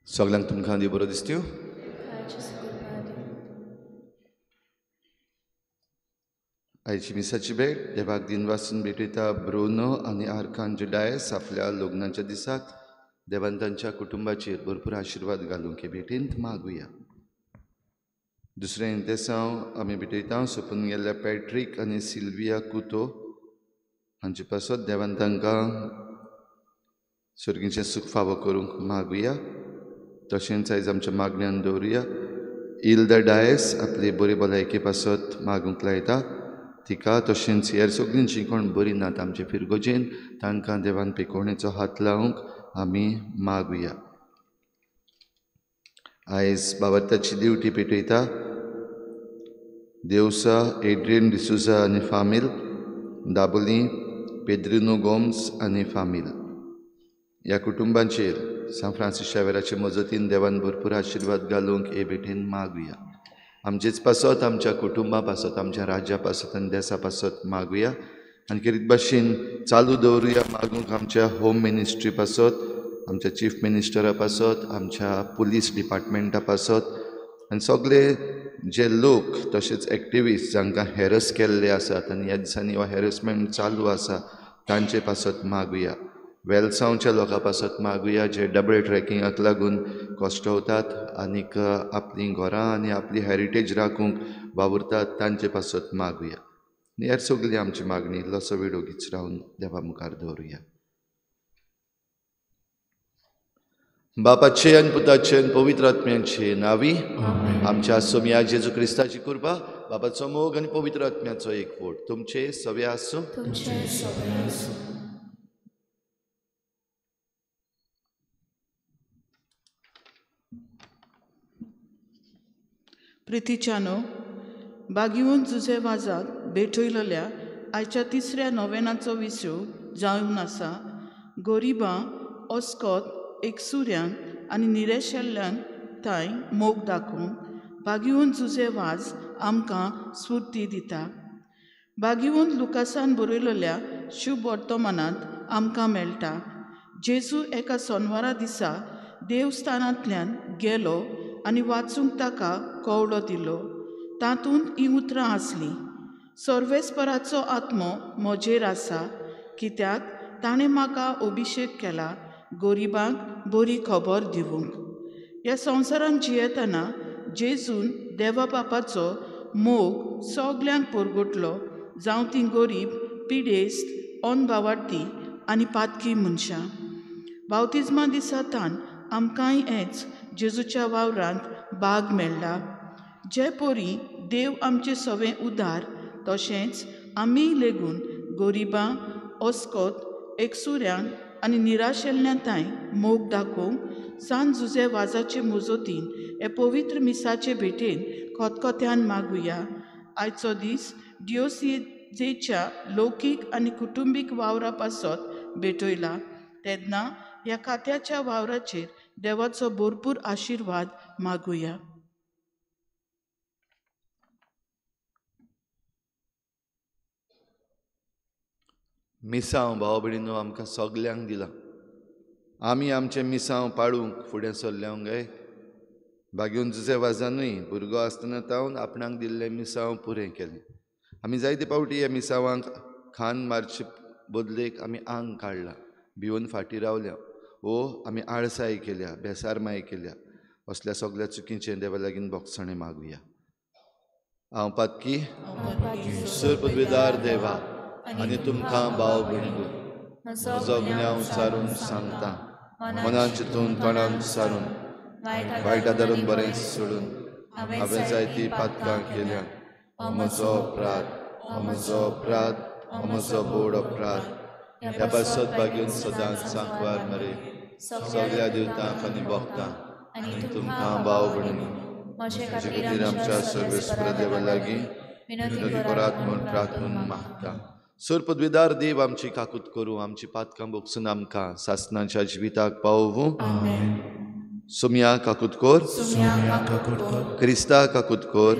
सगळ्यांक तुमकां देव बरो दिसत्यो. आयची मिसाची भेट देवाक दिनवासून भेटयता ब्रुनो आनी आर्कांज डायस आपल्या लग्नाच्या दिसाक देवान तांच्या कुटुंबाचेर भरपूर आशिर्वाद घालूंक हे भेटींत मागुया. दुसरें इंतेसांव आमी भेटयता सोंपून गेल्ल्या पॅट्रीक आनी सिल्विया कुतो हांचे पासत देवान तांकां सर्गीचें सूख फावो करूंक मागुया. तशेंच आयज आमच्या मागण्यान दवरुया इल्दा डायस आपली बरी भलायके पासत मागूंक लायता तिका. तशेंच हेर सगळीं जीं कोण बरी नात आमचे फिरगोजेन तांकां देवान पिकोवणेचो हात लावंक आमी मागुया. आयज बाबर्ताची दिवटी पेटयता देवसा एड्रियन डिसुजा आनी फामील, दाबोली पेद्रिनो गोम्स आनी फामील ह्या कुटुंबांचेर सांत फ्रांसीस शावेराचे मजतीन देवान भरपूर आशिर्वाद घालूंक हे भेटेन मागुया. आमचेच पासत, आमच्या कुटुंबा पासत, आमच्या राज्या पासत आनी देसा पासत मागुया. आनी खेरीत भाशेन चालू दवरुया मागूंक आमच्या होम मिनिस्ट्री पासत, आमच्या चीफ मिनिस्टरा पासत, आमच्या पुलीस डिपार्टमेंटा पासत आनी सगळे जे लोक तशेंच एक्टिविस्ट जांकां हॅरस केल्ले आसात आनी ह्या दिसांनी हो हॅरसमेंट चालू आसा तांचे पासत मागुया. वेलसांवच्या लोकां पासत मागुया जे डबल ट्रॅकिंगाक लागून कश्टवतात आनीक आपलीं घरां आनी आपली हॅरिटेज राखूंक वावुरतात तांचे पासत मागुया. हेर सगळी आमची मागणी इल्लोसो वेळ ओगीच रावन देवा मुखार दवरुया. बापाचे आनी पुताचे आनी पवित्र आत्म्याचे नांवी आमच्या सोमया जेजू क्रिस्ताची कृपा, बाबाचो मोग आनी पवित्र आत्म्याचो एकवट तुमचे सवे आसूं. प्रितीच्यानो, बागिवून जुजे वाजाक भेटयलेल्या आयच्या तिसऱ्या नोवेनाचो विसव जावन आसा गोरिबां, अस्कोत, एकसुऱ्यांक आनी निरेशेल्ल्यांक थांय मोग दाखोवंक बागिवून जुजे वाज आमकां स्फूर्ती दिता. बागिवून लुकासान बरयलेल्या शुभ वर्तमानांत आमकां मेळटा जेजू एका सोनवारा दिसा देवस्थानांतल्यान गेलो आनी वाचूंक ताका कवडो दिलो. तातूंत हीं उतरां आसलीं, सर्वेस्पराचो आत्मो म्हजेर आसा, कित्याक ताणें म्हाका अभिशेक केला गोरिबांक बरी खबर दिवंक. ह्या संवसारांत जियेतना जेजून देवा बापाचो मोग सगल्यांक परगटलो, जावं तीं गोरीब, पिडेस्त, अनभावार्थी आनी पातकी मनशां. बावतिज्मा दिसा तान आमकांय हेंच जेजूच्या वावरांत बाग मेळ्ळा. जे परी देव आमचे सवे उदार तशेंच आमी लेगून गोरिबां, अस्कोत, एकसुऱ्यांक आनी निराशेल्ल्या थांय मोग दाखोवंक सांत जुजे वाजाचे मुजोतीन हे पवित्र मिसाचे भेटेन खतखत्यान मागुया. आयचो दीस डिओसिजेच्या लौकीक आनी कुटुंबीक वावरा पासत भेटयला तेन्ना ह्या खात्याच्या वावराचेर देवाचो भरपूर आशिर्वाद मागुया. मिसांव भाव भयणीनो आमकां सगल्यांक दिलां. आमी आमचें मिसांव पाळूंक फुडें सरल्या गाय. बागेवन जुजे वाजानूय भुरगो आसतना तावन आपणाक दिल्लें मिसांव पुरें केलें. आमी जायते फावटी ह्या मिसांवांक खान मारचे बदलेक आमी आंग काडलां, भिवन फाटीं रावल्या वो आमी आळसाय केल्या, बेसारमाय केल्या. असल्या सगल्या चुकीचें देवा लागीं बोगसणें मागुया. हांव पातकी सरपदवेदार देवा आनी तुमकां भाव भयणीनो म्हजो गुन्यांव सारून सांगता, मनान चिंतून तोंडान सारून वायटा धरून बरें सोडून हांवें जायतीं पातकां केल्या. हो म्हजो अपराध, हो म्हजो अपराध, म्हजो बोड अपराध ह्या पासत बागेवन सदांच सांकवार मरे सगळ्या देवतांक आनी भक्तांक आनी तुमकां भाव भयणी म्हजे खातीर आमच्या सर्वेस्पर देवा लागीं विनंती करात म्हूण प्रार्थून मागता. सर पदवीदार देव आमची काकूत करूं, आमची पातकां भोगसून आमकां सासणाच्या जिविताक पावोवूं. सोमया काकूत कर, क्रिस्ता काकूत कर,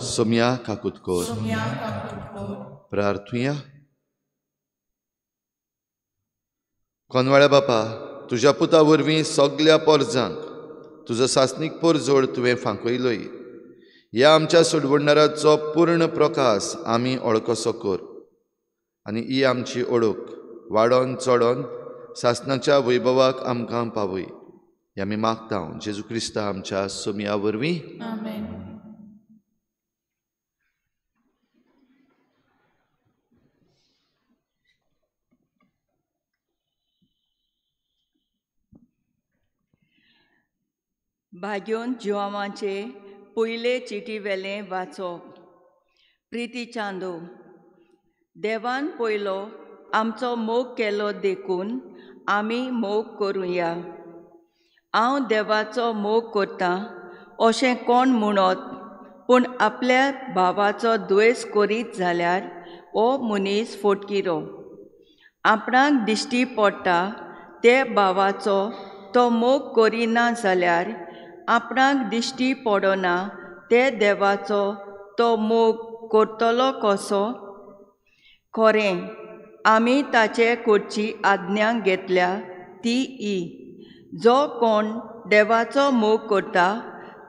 सोमया काकूत कर. प्रार्थुया. कोनवाळ्या बापा, तुज्या पुता वरवीं सगल्या पोरजांक तुजो सासणीक पोरजोड तुवें फांकयलोय. ह्या आमच्या सोडवणदाराचो पूर्ण प्रकाश आमी ओळखसो कर आनी ही आमची ओळख वाडोन चडोन सासणाच्या वैभवाक आमकां पावय. हे आमी मागता जेजू क्रिस्ता आमच्या सोमया वरवीं. भाग्योन जुवांवाचे पयले चिटी वेलें वाचप. प्रिती चांदो. देवान पयलो आमचो मोग केलो देखून आमी मोग करुया. हांव देवाचो मोग करतां अशें कोण म्हणत पूण आपल्या भावाचो द्वेस करीत जाल्यार हो मनीस फोटकिरो. आपणाक दिश्टी पडटा ते भावाचो तो मोग करिना जाल्यार आपणाक दिश्टी पडना ते देवाचो तो मोग करतलो कसो? खरें आमी ताचे कडची आज्ञा घेतल्या ती ही, जो कोण देवाचो मोग करता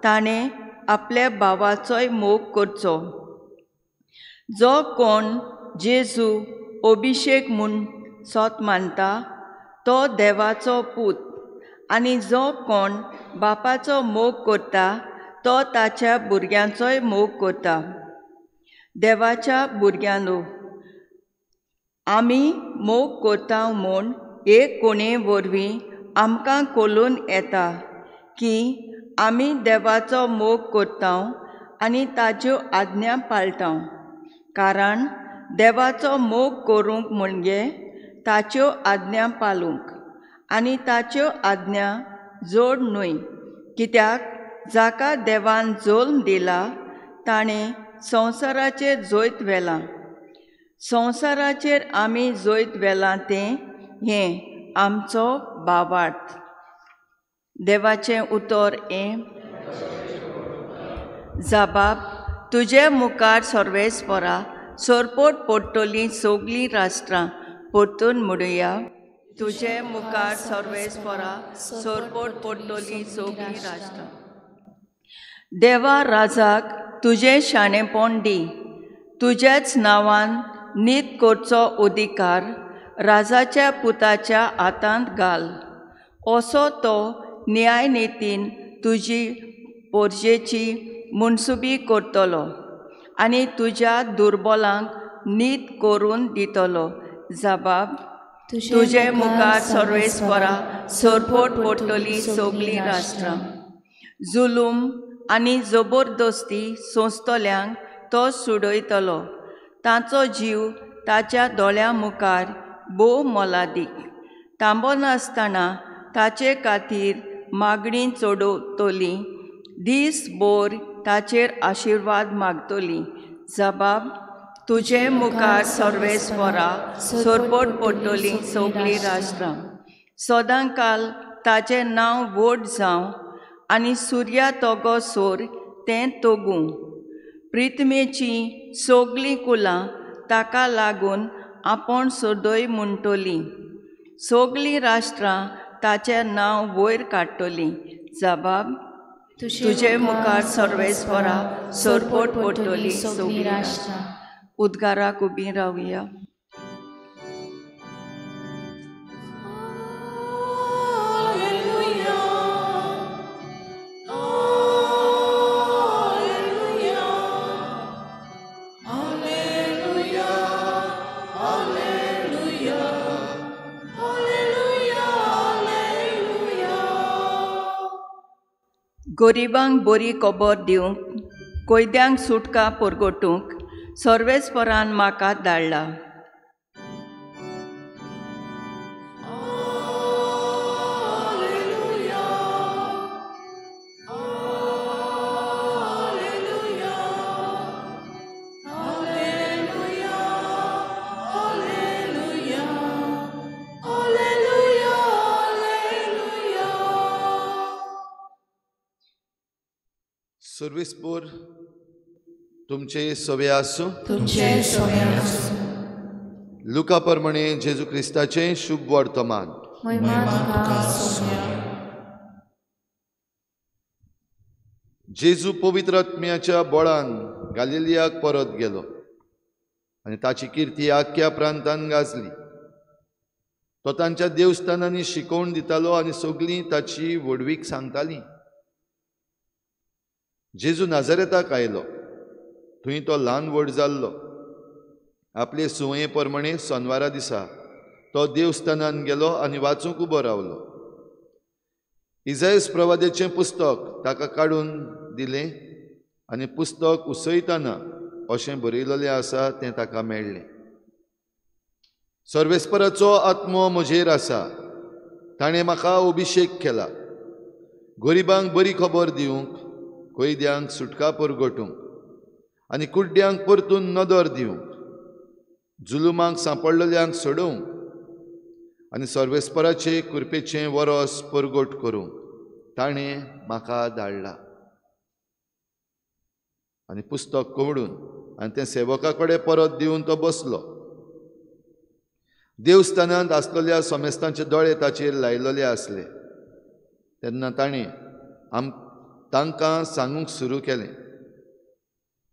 ताणें आपल्या भावाचोय मोग करचो. जो कोण जेजू अभिशेक म्हूण सोत मानता तो देवाचो पूत आनी जो कोण बापाचो मोग करता तो ताच्या भुरग्यांचोय मोग करता. देवाच्या भुरग्यांनो, आमी मोग करता म्हूण एक कोणे वरवीं आमकां कळून येता की आमी देवाचो मोग करता आनी ताच्यो आज्ञा पाळटा. कारण देवाचो मोग करूंक म्हणजे ताच्यो आज्ञा पाळूंक आनी ताच्यो आज्ञा जोड न्हय, कित्याक जाका देवान जल्म दिला ताणें संवसाराचेर जैत व्हेलां. संवसाराचेर आमी जैत व्हेलां तें हें आमचो भावार्थ. देवाचें उतर हें. जाबाब, तुजे मुखार सर्वेस्परा सरपोट पडटलीं सगलीं राष्ट्रां. परतून म्हणुया, तुजे मुखार सर्वेस्परा सरपोट पडटलीं सगलीं राष्ट्रां. देवा राजाक तुजें शाणेपण दी, तुज्याच नांवान नीत करचो अधिकार राजाच्या पुताच्या हातांत घाल. असो तो न्यायनितीन तुजी पोरजेची मनसुबी करतलो आनी तुज्या दुर्बलांक नीत करून दितलो. जबाब, तुजे मुखार सर्वेस्परा सरपोट पडटलीं सगलीं राष्ट्रां. जुलूम आनी जबरदस्ती सोंसतल्यांक तो सुडयतलो. ताचो जीव ताच्या दोळ्यां मुखार भोव मोलादीक. थांबनासतना ताचे खातीर मागणी चडवतली, दीस भर ताचेर आशिर्वाद मागतली. जबाब, तुजे मुखार सर्वेस्परा सरपोट पडटलीं सगलीं राष्ट्रां. सदांकाल ताचें नांव व्हड जावं आनी सुर्या तगो सोर तें तगूं. प्रिथमेचीं सगलीं कुलां ताका लागून आपूण सदय म्हणटलीं. सगलीं राष्ट्रां ताचें नांव वयर काडटलीं. जबाब, तुजे मुखार सर्वेस्परा सरपोट पडटलीं सगलीं राष्ट्रां. उद्गाराक उबीं रावया. गरिबांक बरी खबर दिवंक, कैद्यांक सुटका परगटूंक, सर्वेस्परान म्हाका धाडला. सर्वेस्पोर तुमचे सवे आसूं. तुमचे सवे आसूं. लुका प्रमाणे जेजू क्रिस्ताचें शुभ वर्तमान. जेजू पवित्र आत्म्याच्या बळान गालिलियाक परत गेलो आनी ताची किर्ती आख्या प्रांतान गाजली. तो तांच्या देवस्थानांनी शिकोवन दितालो आनी सगळीं ताची व्हडवीक सांगतालीं. जेजू नाझारेताक आयलो, थंय तो ल्हान व्हड जाल्लो. आपले सुवये प्रमाणे सोनवारा दिसा तो देवस्थानान गेलो आनी वाचूंक उबो रावलो. इजायस प्रवाद्याचें पुस्तक ताका काडून दिलें आनी पुस्तक उसयतना अशें बरयलेलें आसा तें ताका मेळ्ळें. सर्वेस्पराचो आत्मो म्हजेर आसा, ताणें म्हाका अभिशेक केला गरिबांक बरी खबर दिवंक, कैद्यांक सुटका परगटूंक आनी कुड्ड्यांक परतून नदर दिवंक, जुलुमांक सांपडलेल्यांक सोडोवंक आनी सर्वेस्पराचे कृपेचें वरस परगट करूंक ताणें म्हाका धाडला. आनी पुस्तक कवडून आनी तें सेवका कडेन परत दिवन तो बसलो. देवस्थानांत आसलेल्या समेस्तांचे दोळे ताचेर लायलेले आसले. तेन्ना ताणें तांकां सांगूंक सुरू केलें,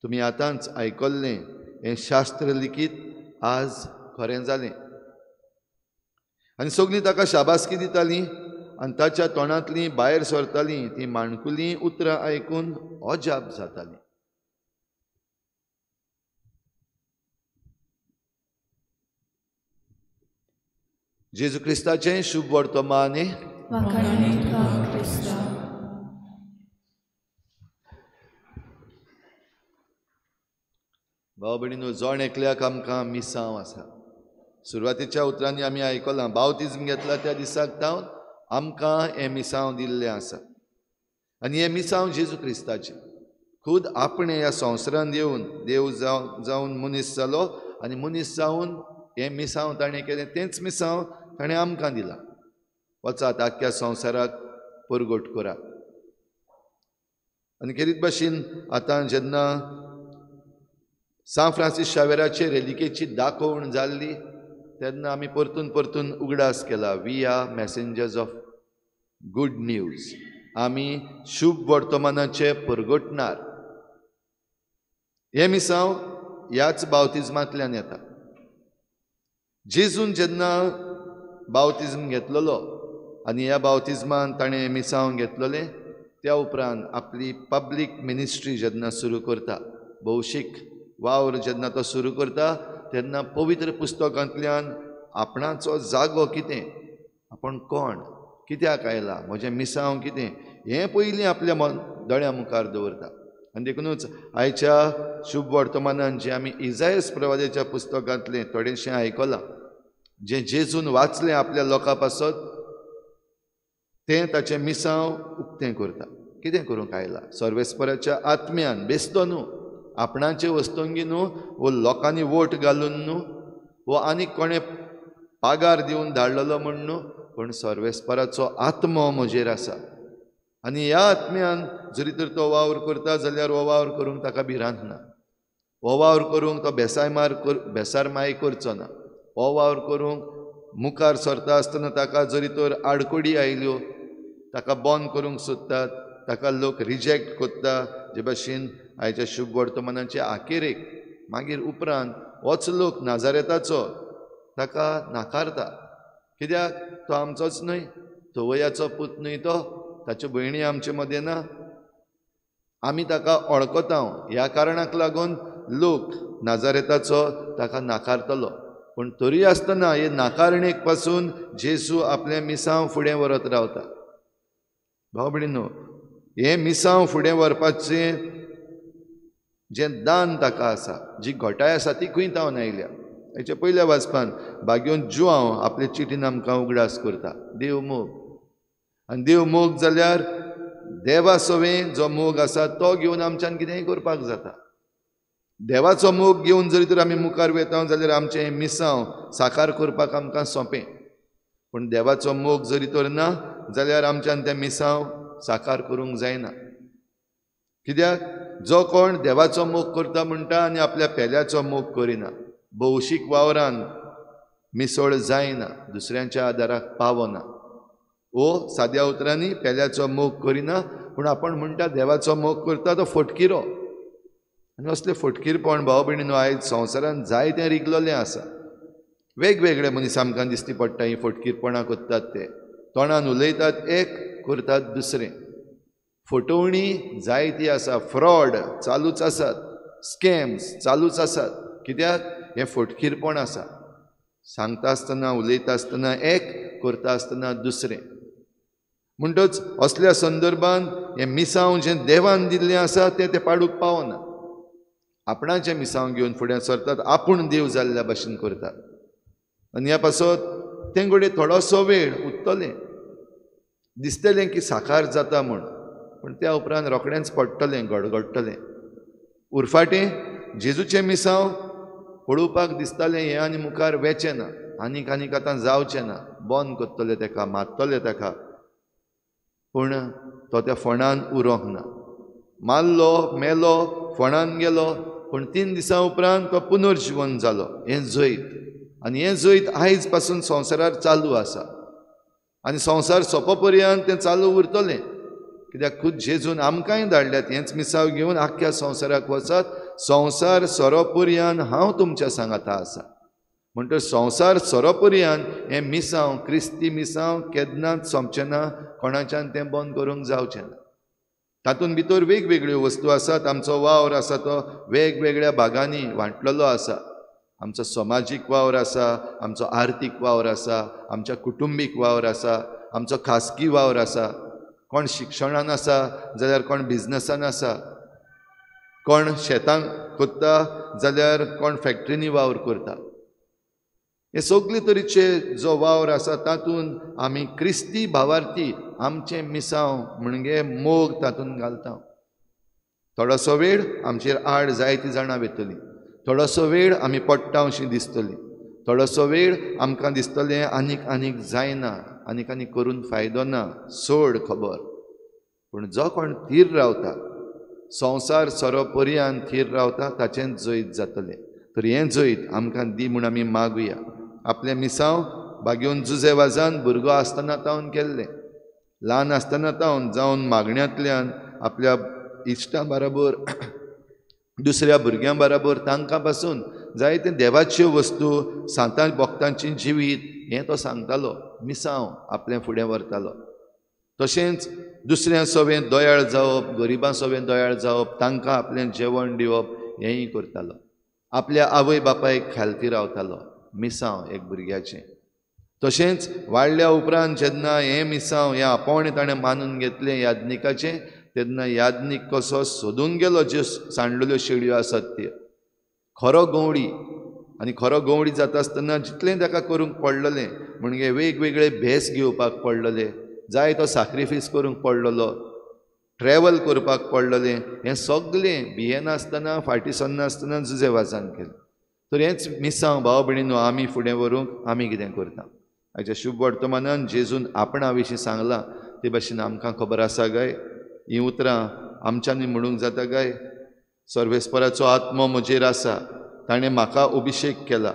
तुमी आतांच आयकल्लें हें शास्त्र लिखीत आज खरें जालें. आनी सगळीं ताका शाबासकी दितालीं आनी ताच्या तोंडांतलीं भायर सरतालीं तीं माणकुलीं उतरां आयकून अजाप जातालीं. जेजू क्रिस्ताचें शुभ वर्तमान. भाव भयणीनो, जण एकल्याक आमकां मिसांव आसा. सुरवातेच्या उतरांनी आमी आयकलां, बावतिज्म घेतला त्या दिसाक तावन आमकां हें मिसांव दिल्लें आसा. आनी हें मिसांव जेजू क्रिस्ताचें. खूद आपणें ह्या संवसारांत येवन देव जावन मनीस जालो आनी मनीस जावन हें मिसांव ताणें केलें, तेंच मिसांव ताणें आमकां दिलां. वचात आख्ख्या संवसाराक परगट करात. आनी खेरीत भाशेन आतां जेन्ना सांत फ्रांसीस शावेराचे रेलिकेची दाखोवण जाल्ली तेन्ना आमी परतून परतून उगडास केला, we are messengers of good news. आमी शुभ वर्तमानाचे परगटणार. हें मिसांव ह्याच बावतिज्मांतल्यान येता. जेजून जेन्ना बावतिज्म घेतलेलो आनी ह्या बावतिज्मान ताणें मिसांव घेतलेलें, त्या उपरांत आपली पब्लीक मिनिस्ट्री जेन्ना सुरू करता, भौशीक वावर जेन्ना तो सुरू करता, तेन्ना पवित्र पुस्तकांतल्यान आपणाचो जागो कितें, आपूण कोण, कित्याक आयला, म्हजें मिसांव कितें, हें पयलीं आपल्या दोळ्यां मुखार दवरता. आनी देखुनूच आयच्या शुभ वर्तमानान जें आमी इजायस प्रवाद्याच्या पुस्तकांतलें थोडेंशें आयकलां, जें जेजून वाचलें आपल्या लोकां पासत, तें ताचें मिसांव उक्तें करता. कितें करूंक आयला? सर्वेस्पराच्या आत्म्यान बेस्तो न्हू, आपणाचे वस्तुंगी न्हू, वो लोकांनी वोट घालून न्हू, वो आनीक कोणें पागार दिवन धाडलेलो म्हूण न्हू, पूण सर्वेस्पराचो आत्मो म्हजेर आसा आनी ह्या आत्म्यान जरी तर तो वावर करता जाल्यार हो वावर करूंक ताका भिरांत ना, हो वावर करूंक तो बेसार माय करचो ना, हो वावर करूंक मुखार सरता आसतना ताका जरी तर आडकोडी आयल्यो, ताका बंद करूंक सोदतात, ताका लोक रिजेक्ट करता, जे भाशेन आयच्या शुभ वर्तमानाचे आखेरेक मागीर उपरांत होच लोक नाजारेताचो ताका नाकारता. कित्याक? तो आमचोच न्हय, तवयाचो पूत न्हय तो, ताच्यो भयणी आमचे मदें ना, आमी ताका वळखता. ह्या कारणाक लागून लोक नाजारेताचो ताका नाकारतलो. पूण तरी आसतना हे नाकारणेक पासून जेजू आपलें मिसांव फुडें व्हरत रावता. भाव भयणीनो, हें मिसांव फुडें व्हरपाचें जें दान ताका आसा, जी घटाय आसा ती खंय तावन आयल्या. हेच्या पयल्या वाचपान बागेवन जुआंव आपले चिटीन आमकां उगडास करता देव मोग. आनी देव मोग जाल्यार देवा सवें जो मोग आसा तो घेवन आमच्यान कितेंय करपाक जाता. देवाचो मोग घेवन जरी तर आमी मुखार वेता जाल्यार आमचें मिसांव साकार करपाक आमकां सोंपें. पूण देवाचो मोग जरी तर ना जाल्यार आमच्यान तें मिसांव साकार करूंक जायना. कित्याक जो कोण देवाचो मोग करता म्हणटा आनी आपल्या पेल्याचो मोग करिना, भौशीक वावरान मिसळ जायना, दुसऱ्यांच्या आदाराक पावना. ओ साद्या उतरांनी पेल्याचो मोग करिना पूण आपण म्हणटा देवाचो मोग करता तो फटकिरो. आनी असलें फटकीरपण भाव भयणीनो आयज संवसारान जायतें रिगलेलें आसा. वेगवेगळे मनीस आमकां दिसती पडटा हीं फटकीरपणां करतात, ते तोंडान उलयतात एक, करतात दुसरें. फटोवणी जायती आसा, फ्रॉड चालूच आसात, स्कॅम्स चालूच आसात. कित्याक हें फटकीरपण आसा. सांगता आसतना उलयता आसतना एक, करता आसतना दुसरें. म्हणटच असल्या संदर्भान हें मिसांव जें देवान दिल्लें आसा तें ते पाडूंक पावना. आपणाचें मिसांव घेवन फुडें सरतात, आपूण देव जाल्ल्या भाशेन करतात. आनी ह्या पासत तें घडये थोडोसो वेळ उरतलें, दिसतलें की साकार जाता म्हूण, पूण त्या उपरांत रोखडेंच पडटलें, गडगडटलें. उरफाटें जेजूचें मिसांव पळोवपाक दिसतालें हें आनी मुखार वेचें ना, आनीक आनीक आतां जावचें ना, बंद करतले तेका, मारतले तेका. पूण तो त्या फोंडान उरोंक ना, मारलो, मेलो, फोंडान गेलो, पूण 3 दिसां उपरांत तो पुनर्जिवन जालो. हें जैत, आनी हें जैत आयज पासून संवसारार चालू आसा आनी संवसार सोंपो पर्यंत तें चालू उरतलें. कित्याक खूद जेजून आमकांय धाडल्यात हेंच मिसांव घेवन आख्ख्या संवसाराक वचात, संवसार सोरो पर्यंत हांव तुमच्या सांगाता आसा. म्हणटच संवसार सोरो पर्यंत हें मिसांव, क्रिस्ती मिसांव केन्नाच सोंपचें ना, कोणाच्यान तें बंद करूंक जावचें ना. तातूंत भितर वेगवेगळ्यो वस्तू आसात. आमचो वावर आसा तो वेगवेगळ्या भागांनी वांटलेलो आसा. आमचो समाजीक वावर आसा, आमचो आर्थीक वावर आसा, आमच्या कुटुंबीक वावर आसा, आमचो खासगी वावर आसा. कोण शिक्षणान आसा जाल्यार कोण बिजनसान आसा, कोण शेतां करता जाल्यार कोण फॅक्टरींनी वावर करता. हे सगळे तरेचे जो वावर आसा तातूंत आमी क्रिस्ती भावार्थी आमचें मिसांव म्हणजे मोग तातूंत घालता. थोडोसो वेळ आमचेर आड जायतीं जाणां वेतलीं, थोडोसो वेळ आमी पडटा अशी दिसतली, थोडोसो वेळ आमकां दिसतलें आनीक आनीक जायना, आनीक आनीक करून फायदो ना, सोड खबर. पूण जो कोण थीर रावता, संवसार सोरो पर्यान थीर रावता, ताचें जैत जातलें. तर हें जैत आमकां दी म्हूण आमी मागुया. आपलें मिसांव बागेवन जुजे वाजान भुरगो आसतना तावन केल्लें, ल्हान आसतना तावन जावन मागण्यांतल्यान आपल्या इश्टां बराबर, दुसऱ्या भुरग्यां बराबर तांकां पासून जायते देवाच्यो वस्तू, सांतां भक्तांचें जिवीत हें तो सांगतालो, मिसांव आपलें फुडें व्हरतालो. तशेंच दुसऱ्यां सवें दयाळ जावप, गरिबां सवें दयाळ जावप, तांकां आपलें जेवण दिवप हेंय करतालो. आपल्या आवय बापायक खालती रावतालो, मिसांव एक भुरग्याचें. तशेंच वाडल्या उपरांत जेन्ना हें मिसांव, हें आपोवणें ताणें मानून घेतलें याज्ञिकाचें, तेन्ना याज्ञीक कसो सोदून गेलो ज्यो सांडलेल्यो शेळयो आसात त्यो. खरो गंवडी, आनी खरो गंवडी जाता आसतना जितलें ताका करूंक पडलेलें, म्हणजे वेगवेगळे भेस घेवपाक पडलेले, जाय तो साक्रिफीस करूंक पडलेलो, ट्रॅवल करपाक पडलेलें, हें सगळें भियेनासतना, फाटीं सरनासतना जुजे वाजान केलें. तर हेंच मिसांव भाव भयणीनो आमी फुडें व्हरूंक आमी कितें करता. आयच्या शुभ वर्तमानान जेजून आपणा विशीं सांगलां ते भाशेन आमकां खबर आसा काय? हीं उतरां आमच्यांनी म्हणूंक जाता काय? सर्वेस्पराचो आत्मो म्हजेर आसा, ताणें म्हाका अभिशेक केला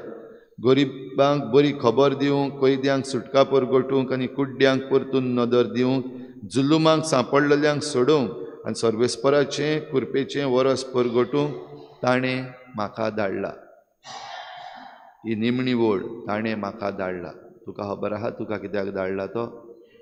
गरिबांक बरी खबर दिवंक, कैद्यांक सुटका परगटूंक आनी कुड्ड्यांक परतून नदर दिवंक, जुलुमांक सांपडलेल्यांक सोडोवंक आनी सर्वेस्पराचें कृपेचें वरस परगटूंक ताणें म्हाका धाडला. ही निमणी वळ, ताणें म्हाका धाडला. तुका खबर आहा तुका कित्याक धाडला तो?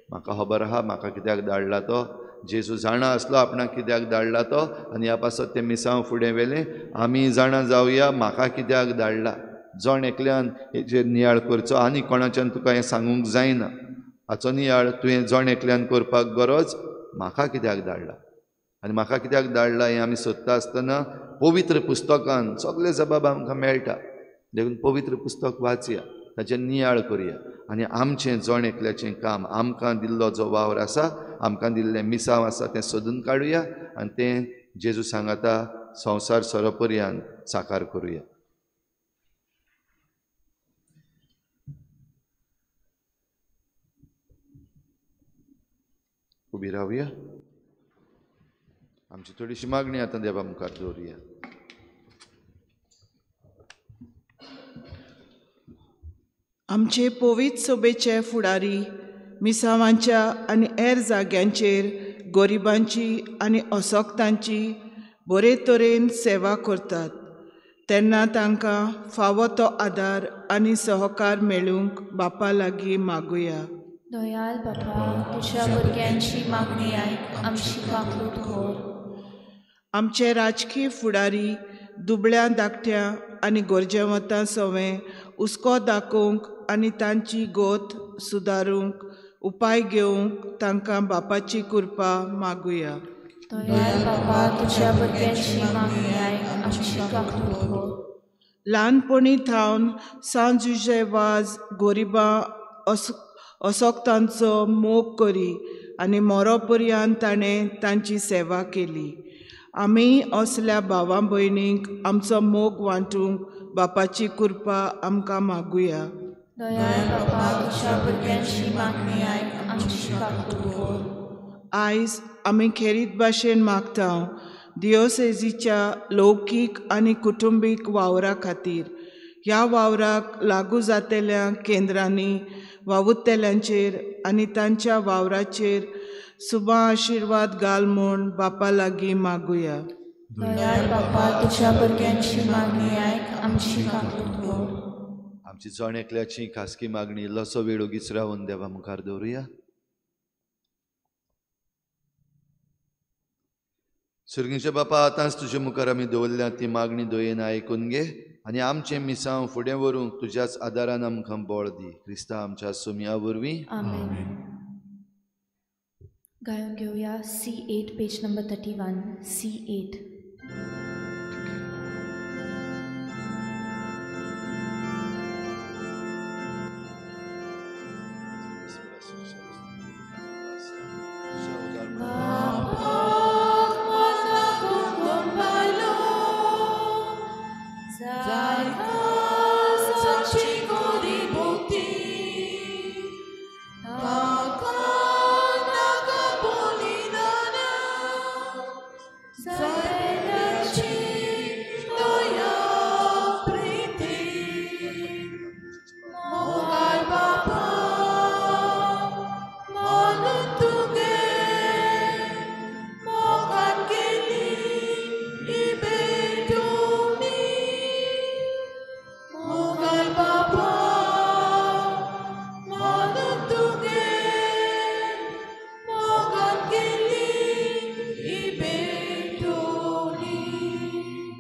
म्हाका खबर आहा म्हाका कित्याक धाडला तो. जेजू जाणा आसलो आपणाक कित्याक धाडला तो, आनी ह्या पासत तें मिसांव फुडें व्हेलें. आमी जाणा जावया म्हाका कित्याक धाडला. जण एकल्यान हेचेर नियाळ करचो, आनी कोणाच्यान तुका हें सांगूंक जायना. हाचो नियाळ तुवें जण एकल्यान करपाक गरज, म्हाका कित्याक धाडला. आनी म्हाका कित्याक धाडला हें आमी सोदता आसतना पवित्र पुस्तकान सगळे जबाब आमकां मेळटा. देखून पवित्र पुस्तक वाचया, ताचेर नियाळ करुया आनी आमचें जण एकल्याचें काम, आमकां दिल्लो जो वावर आसा, आमकां दिल्लें मिसांव आसा तें सोदून काडुया आनी तें जेजू सांगाता संवसार सोरोपर्यान साकार करुया. उबी रावया, आमची थोडीशी मागणी आतां देवा मुखार दवरुया. आमचे पवित्र सभेचे फुडारी मिसावांच्या आनी हेर जाग्यांचेर गरिबांची आनी असक्तांची बरे तरेन सेवा करतात तेन्ना तांकां फावो तो आदार आनी सहकार मेळूंक बापा लागीं मागुया. दयाल बापा, तुज्या भुरग्यांची मागणी आयक, आमची काकूट कर. आमचे राजकीय फुडारी दुबळ्या धाकट्या आनी गरजेवंतां सवें हुस्को दाखोवंक आनी तांची गोत सुदारूंक उपाय घेवंक तांकां बापाची कृपा मागुया. दयाल बापा, तुज्या भुरग्यांची मागणी आयक, आमची काकूट कर. ल्हानपणी थावन सांत जुझे वाज गरिबां असक्तांचो मोग करी आनी मरो पर्यंत ताणें तांची सेवा केली. आमी असल्या भावा भयणींक आमचो मोग वांटूंक बापाची कृपा आमकां मागुया. दयाळ बापा, तुज्या भुरग्यांची मागणी आयक, आमची काकूट कर. आयज आमी खेरीत भाशेन मागता दियोसेजीच्या लौकीक आनी कुटुंबीक वावरा खातीर. ह्या वावराक लागू जातेल्या केंद्रांनी वावुरतल्यांचेर आनी तांच्या वावराचेर सुबा आशिर्वाद घाल म्हूण बापा लागीं मागुया. दयाळ बापा, तुज्या भुरग्यांची मागणी आयक, आमची काकूट कर. आमची जण एकल्याची खासगी मागणी इल्लोसो वेळ ओगीच रावन देवा मुखार दवरुया. सुर्गीच्या बापा, आतांच तुजे मुखार आमी दवरल्या ती मागणी दयेन आयकून घे आनी आमचें मिसांव फुडें व्हरूंक तुज्याच आदारान आमकां बळ दी. क्रिस्ता आमच्या सुमया वरवीं. आमेन. गायन घेवया C8 page number 31. C8.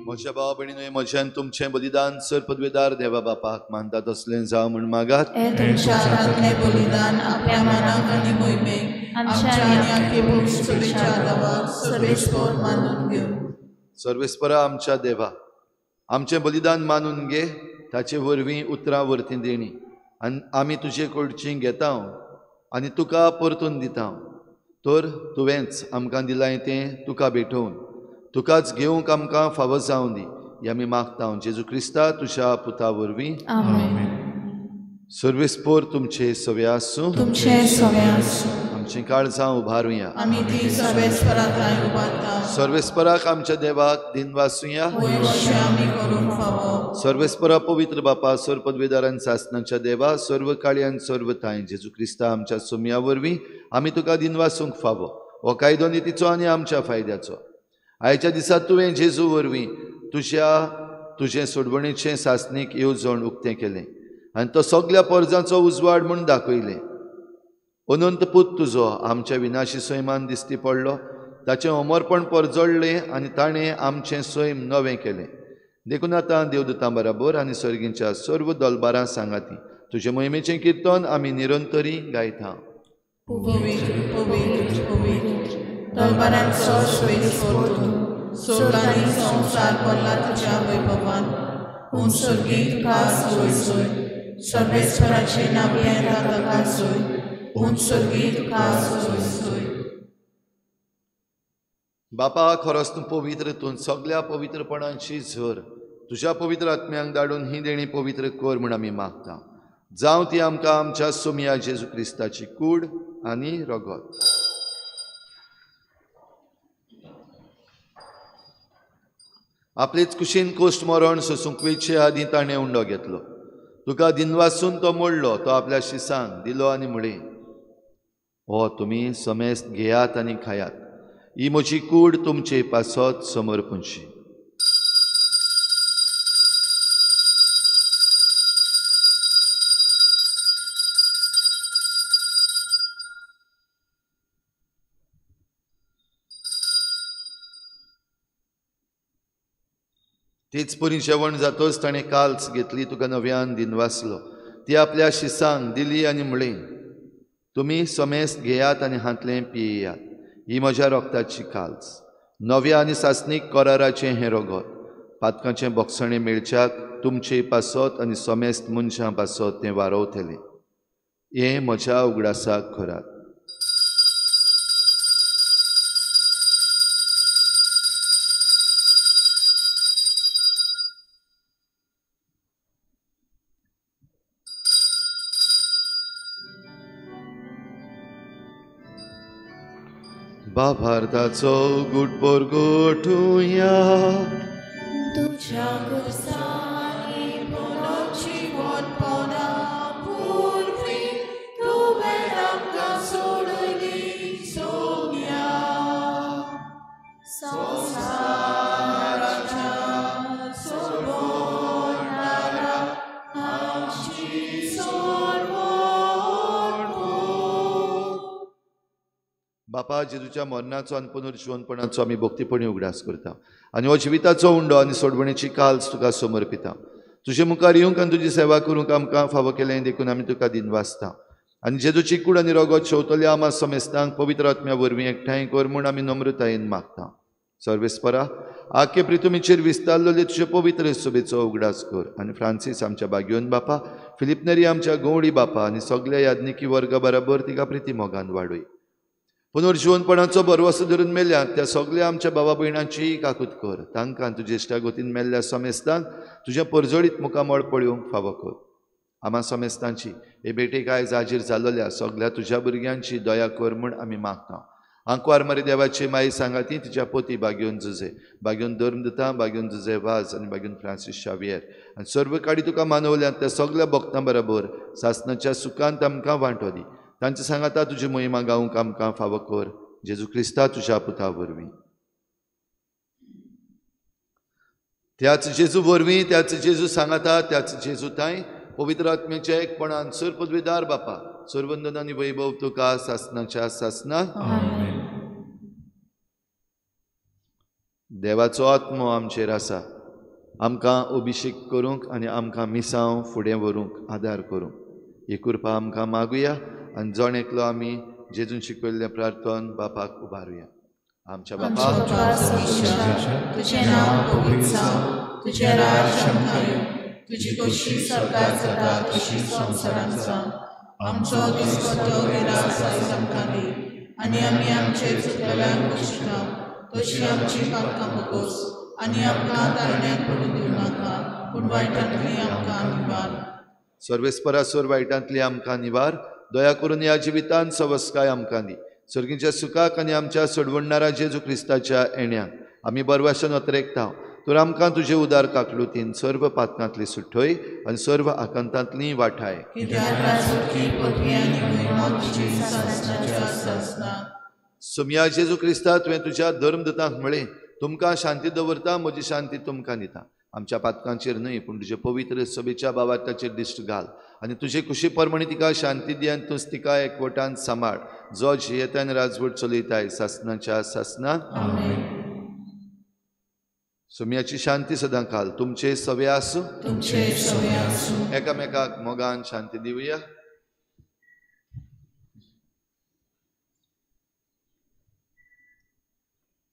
म्हज्या भावा भयणीनो, म्हज्यान तुमचें बलिदान सर पदवेदार देवा बापाक मानता तसलें जावं म्हूण मागात. तुमच्या हातांतलें बलिदान आपल्या मनाक आनी मोहिमेक आमच्या आनी आख्खे भोवतेच्या देवाक सर्वेस्पर मानून घेवं. सर्वेस्परा आमच्या देवा, आमचें बलिदान मानून घे, ताचे वरवीं उतरां वरतीं देणी आनी आमी तुजे कडचीं घेता आनी तुका परतून दिता. तर तुवेंच आमकां दिलां तें तुका भेटोवन तुकाच घेवंक आमकां फावो जावं दी, हें आमी मागता जेजू क्रिस्ता तुज्या पुता वरवीं. आमेन. सर्वेस्पोर तुमचे सवे आसूं, तुमचे सवे आसूं. आमचीं काळजां उबारुया, आमी ती सर्वेस्परा थंय उबारता. सर्वेस्पराक आमच्या देवाक दिनवासुया, आमी करूंक फावो. सर्वेस्परा पवित्र बापा, सर्व पदवेदारान सासनाच्या देवा, सर्व काळयान सर्व थांय जेजू क्रिस्ता आमच्या सुमया वरवीं आमी तुका दिनवासूंक फावो. हो कायदो नितीचो आनी आमच्या फायद्याचो. आयच्या दिसा तुवें जेजू वरवीं तुज्या तुजें सोडवणेचें सासणीक येवजण उक्तें केलें आनी तो सगल्या पोरजांचो उजवाड म्हूण दाखयलें. अनंत पूत तुजो आमच्या विनाशी सैमान दिश्टी पडलो, ताचें अमरपण परजळ्ळें आनी ताणें आमचें सैम नवें केलें. देखून आतां देवदूतां बराबर आनी सर्गींच्या सर्व दलबारां सांगाती तुजे मोहिमेचें किर्तन आमी निरंतरी गायता. पवित्र पवित्र पवित्र दलबारांचो सोबेस्पोर तूं, सोर्ग आनी संवसार भरला तुज्या वैभवान. पूण स्वर्गी तुका सोय सोय, सर्वेस्पराचें नांव येता ताका सोय, पूण स्वर्गी तुका सोय सोय. बापा खरोच तूं पवित्र, तूं सगळ्या पवित्रपणांची झर. तुज्या पवित्र आत्म्यांक धाडून ही देणी पवित्र कर म्हूण आमी मागता. जावं ती आमकां आमच्या सोमया जेजू क्रिस्ताची कूड आनी रगत. आपलेच कुशीन कोश्ट मरण सोसूंक वयचे आदीं ताणें उंडो घेतलो. तुका दिनवासून तो मोडलो, तो आपल्या शिसांक दिलो आनी म्हळें, हो तुमी समेस्त घेयात आनी खायात, ही म्हजी कूड तुमचे पासत समर्पूंची. तेच परी जेवण जातोच ताणें काल्स घेतली, तुका नव्यान दिनवासलो, ती आपल्या शिसांक दिली आनी म्हळें, तुमी समेस्त घेयात आनी हांतलें पियेयात, ही म्हज्या रोगताची काल्स, नव्या आनी सासणीक कराराचें हें रगत, पातकांचें बोगसणें मेळच्याक तुमचे पासत आनी समेस्त मनशां पासत तें वारवतलें. हें म्हज्या उगडासाक करात. बाभारताचो गुटपोर गोठुया, तुझ्या गुरसांनी पुनोची मोठपणा पुरवी तुवें आमकां सोडली सोम्या. संवसाराच्या सोडवणारा आमची सोडवण. बापा जेजूच्या मरणाचो आनी पुनर्जिवनपणाचो आमी भक्तीपणी उगडास करता आनी हो जिविताचो उंडो आनी सोडवणेची काल्स तुका समर्पिता. तुजे मुखार येवंक आनी तुजी सेवा करूंक आमकां फावो केलें देखून आमी तुका दिनवासता. आनी जेजूची कूड आनी रगत शेवतल्या आमा समेस्तांक पवित्र आत्म्या वरवीं एकठांय कर म्हूण आमी नम्रतायेन मागता. सर्वेस्परा आखे प्रितुमीचेर विस्तारलेले तुजे पवित्र सभेचो उगडास कर आनी फ्रांसीस आमच्या बागयोन बापा, फिलिपनेरी आमच्या गवळी बापा आनी सगल्या याज्ञिकी वर्गा बराबर तिका प्रिती मोगान वाडय. पुनर्जिवनपणाचो भरवसो धरून मेल्यात त्या सगल्या आमच्या भावा भयणांची काकूत कर. तांकां तुजे इश्टागतीन मेल्ल्या समेस्तांक तुजें परजळीत मुखामळ पळोवंक फावो कर. आमा समेस्तांची हे भेटेक आयज हाजीर जाल्ल्या सगल्या तुज्या भुरग्यांची दया कर म्हूण आमी मागता. आंकवार मारी देवाची माई सांगाती तिच्या पोती बागयोन जुजे, बागयोन धर्मदूता, बागयोन जुजे वाज आनी बागयोन फ्रांसीस शावियर आनी सर्व काडी तुका मानवल्यात त्या सगल्या भक्तां बरोबर सासणाच्या सुखांत आमकां वांटो दी. तांचे सांगाता तुजी महिमा गावंक आमकां फावो कर. जेजू क्रिस्ता तुज्या पुता वरवीं. त्याच जेजू वरवीं, त्याच जेजू सांगाता, त्याच जेजू तांय पवित्र आत्म्याच्या एकपणान सर पदवीदार बापा, सर्वंदन आनी वैभव तुका सासणाच्या सासणाक. देवाचो आत्मो आमचेर आसा, आमकां अभिशेक करूंक आनी आमकां मिसांव फुडें व्हरूंक आदार करूंक. ही कृपा आमकां मागुया आनी जण एकलो आमी जेजून शिकयल्लें प्रार्थन बापाक उबारुया. आमच्या बापा, तुझें नांव पवित्र जावं, तुझें राज्य आमकां येवं, तुजी खोशी स्वर्गार जाता तशी संवसारांत जावं. आमचो दिसपट्टो गिरास आयज आमकां दी आनी आमी आमचे चुकलेल्यांक बक्षिता तशी आमची पातकां बोगोस आनी आमकां तारण्यांत पडूं दिवं नाका, पूण वायटांतली आमकां निवार. सर्वेस्परा सोर वायटांतली आमकां निवार. दया करून ह्या जिवितान सवस्काय आमकां दी. सर्गीच्या सुखाक आनी आमच्या सोडवणणारा जेजू क्रिस्ताच्या येण्याक आमी बरवाशन अत्रेकता. तर आमकां तुजे उदार काकलुतीन सर्व पातकांतली सुठय आनी सर्व आकांतांतली वाठाय. सोमया जेजू क्रिस्ता, तुवें तुज्या धर्मदूतांक म्हळें, तुमकां शांती दवरता, म्हजी शांती तुमकां दिता. आमच्या पातकांचेर न्हय पूण तुजे पवित्र सभेच्या बाबाताचेर दिश्ट घाल आनी तुजे कुशी प्रमाणे तिका शांती दी आनी तूंच तिका एकवटान सांबाळ, जो जियेतान राजवट चलयताय सासणाच्या सासणाक. सोमयाची शांती सदां काल तुमचे सवे आसूं. एकामेकाक मोगान शांती दिवया.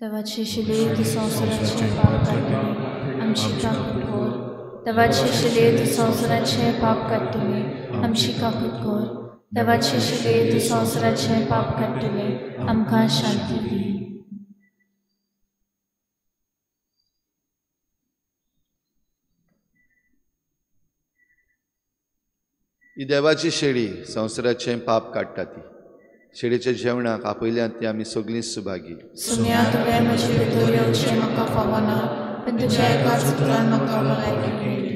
देवाचे शिले तूं संवसाराचें पाप काडटली आमची काकूट कर. देवाचे शिले तूं संवसाराचें पाप काडटली आमची काकूट कर. देवाचे शिले तूं संवसाराचें पाप काडटले आमकां शांती दी. ही देवाची शेळी संवसाराचें पाप काडटा ती शेळीच्या जेवणाक आपयल्यात ती आमी सगळीं सुभागी. सुम्या तुवें म्हजे भितर येवचें म्हाका फावना, पूण तुज्या एकाच उतरान म्हाका भलायकी मेळटली.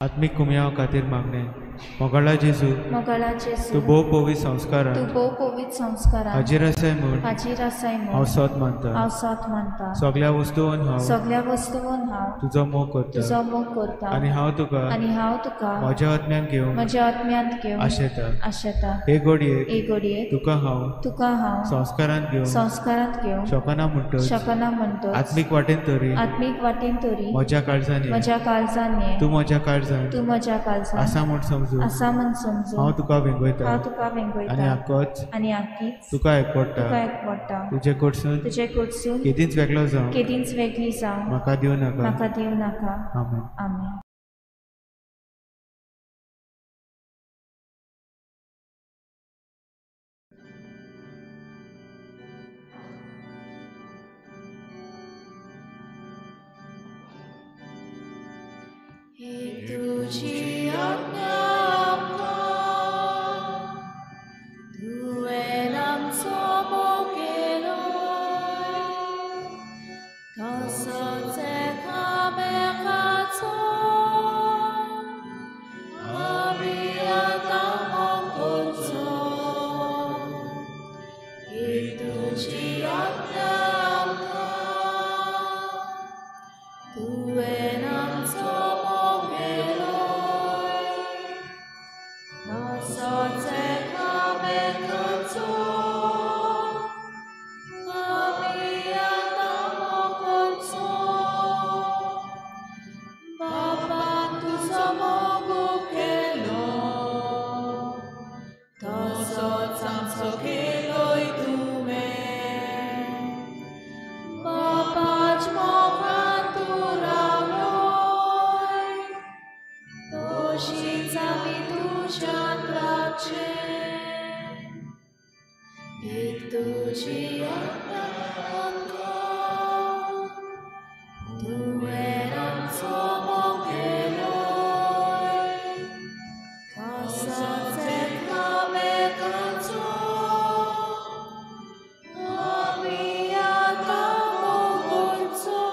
आत्मीक कुमयाव खातीर मागणें. मोगाळा जेजू, मोगाळा जेजू, तूं भोव पवित्र संस्कारान, तूं भोव पवित्र संस्कारान हाजीर आसाय म्हूण, हाजीर आसाय म्हूण हांव सत मानता, हांव सत मानता. सगळ्या वस्तून हांव, सगळ्या वस्तून हांव तुजो मोग करता, तुजो मोग करता. आनी हांव तुका, आनी हांव तुका म्हज्या आत्म्यांत घेवन, म्हज्या आत्म्यांत घेवन आशेता, आशेता. हे घडयेक, हे घडयेक तुका हांव, तुका हांव संस्कारांत घेवन, संस्कारांत घेवन शकना म्हणटच, शकना म्हणटच आत्मीक वाटेन तरी, आत्मीक वाटेन तरी म्हज्या काळजान, म्हज्या काळजान तूं म्हज्या काळजान, तूं म्हज्या काळजान आसा म्हूण समजून, आसा म्हूण समजून हांव तुका वेंगयता, हांव तुका वेंगयता. आनी आकच, आनी आकीच तुका एकवटा, तुका एकवटा. तुजे कडसून, तुजे कडसून केदींच वेगळो जावं, केदींच वेगळी जावं म्हाका दिवं नाका, म्हाका दिवं नाका. आमेन. आमेन. तुजी आज्ञा आमकां, तुवें आमचो मोग केलो, तसोच एकामेकाचो आमी आतां मोग करचो. एक तुजी आज्ञा आमकां, तुवें आमचो मोग केलो, तसोच एकामेकाचो आमी आतां मोग करचो. बापान तुजो मोग केलो, तसोच आमचो केलोय तुवें. बापाच मोगान तूं रावलोय, तशीच आमी तुज्यान रावचें. एक तुजी आज्ञा आमकां, तुवें आमचो मोग केलोय, तसोच एकामेकाचो आमी आतां मोग करचो.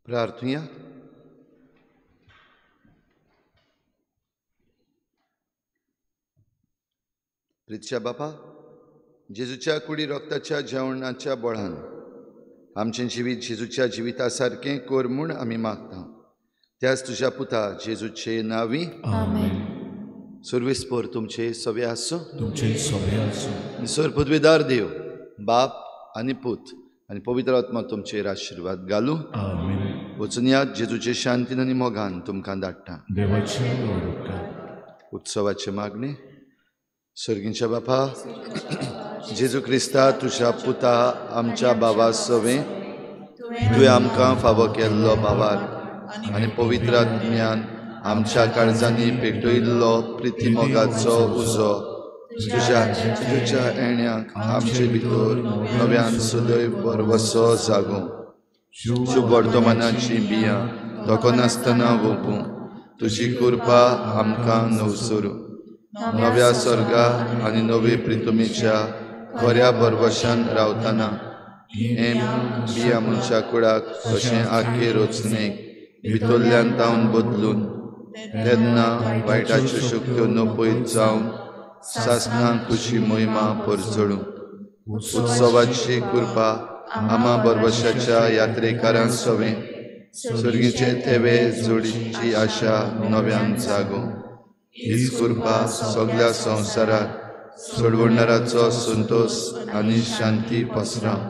प्रार्थुया. प्रितच्या बापा, जेजूच्या कुडी रक्ताच्या जेवणाच्या बळान आमचें जिवीत जेजूच्या जिविता सारकें कर म्हूण आमी मागता. त्याच तुज्या पुता जेजूचे नांवी आमेन. सुर्विस्पोर तुमचे सवे आसूं, तुमचे सवे आसूं. सर पदवीदार देव बाप आनी पूत आनी पवित्र आत्मा तुमचेर आशिर्वाद घालूं. आमेन. वचून जेजूचे शांतीन आनी मोगान तुमकां धाडटा. देवाचे व्हड. उत्सवाचे मागणे. सर्गींच्या बापा जेजू क्रिस्ता तुज्या पुता आमच्या बाबा सवें तुवें आमकां फावो केल्लो भावार आनी पवित्र आत्म्यान आमच्या काळजांनी पेटयल्लो प्रिती मोगाचो उजो तुज्या तुज्या येण्याक आमचे भितर नव्यान सदैव बरवसो जागूं. शुभ वर्तमानाची बियां धोको नासतना वोपूं. तुजी कृपा आमकां नवसरूं. नव्या स्वर्गा आनी नवे प्रितुमेच्या खऱ्या बरवशान रावतना हें बियां मनशा कुडाक तशें आखे रचणेक भितरल्यान तावन बदलून तेन्ना वायटाच्यो शक्त्यो नपयत जावन सासणां खुशी मोहिमा परजळूं. उत्सवाची कृपा आमा बरवशाच्या यात्रेकारां सवें सर्गीचे थेवे जोडीची आशा नव्यान जागूं. हीच कृपा सगळ्या संवसारात सोडवणाराचो संतोष आनी शांती पसराव.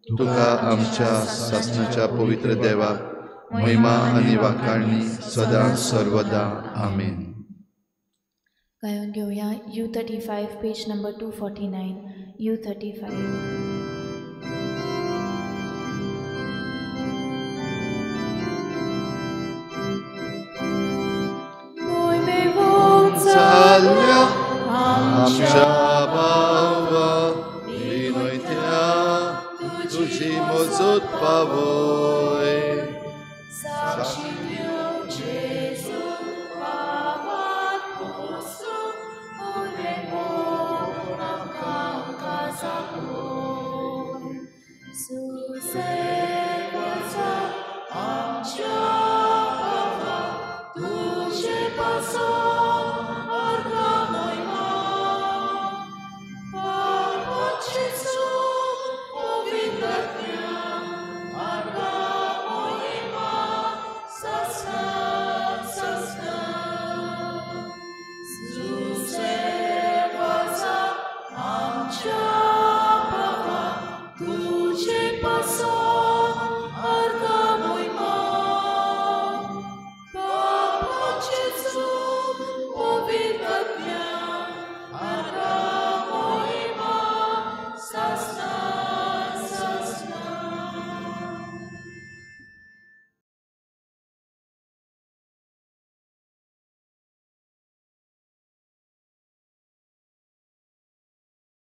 तुका आमच्या सासणाच्या पवित्र देवाक महिमा आनी वाखाणणी सदां सर्वदा. आमेन. गायन घेवया U35 page number 249. U35. चालल्या आमच्या भावा विनयत्या तुजी मजत पावय. Sucede.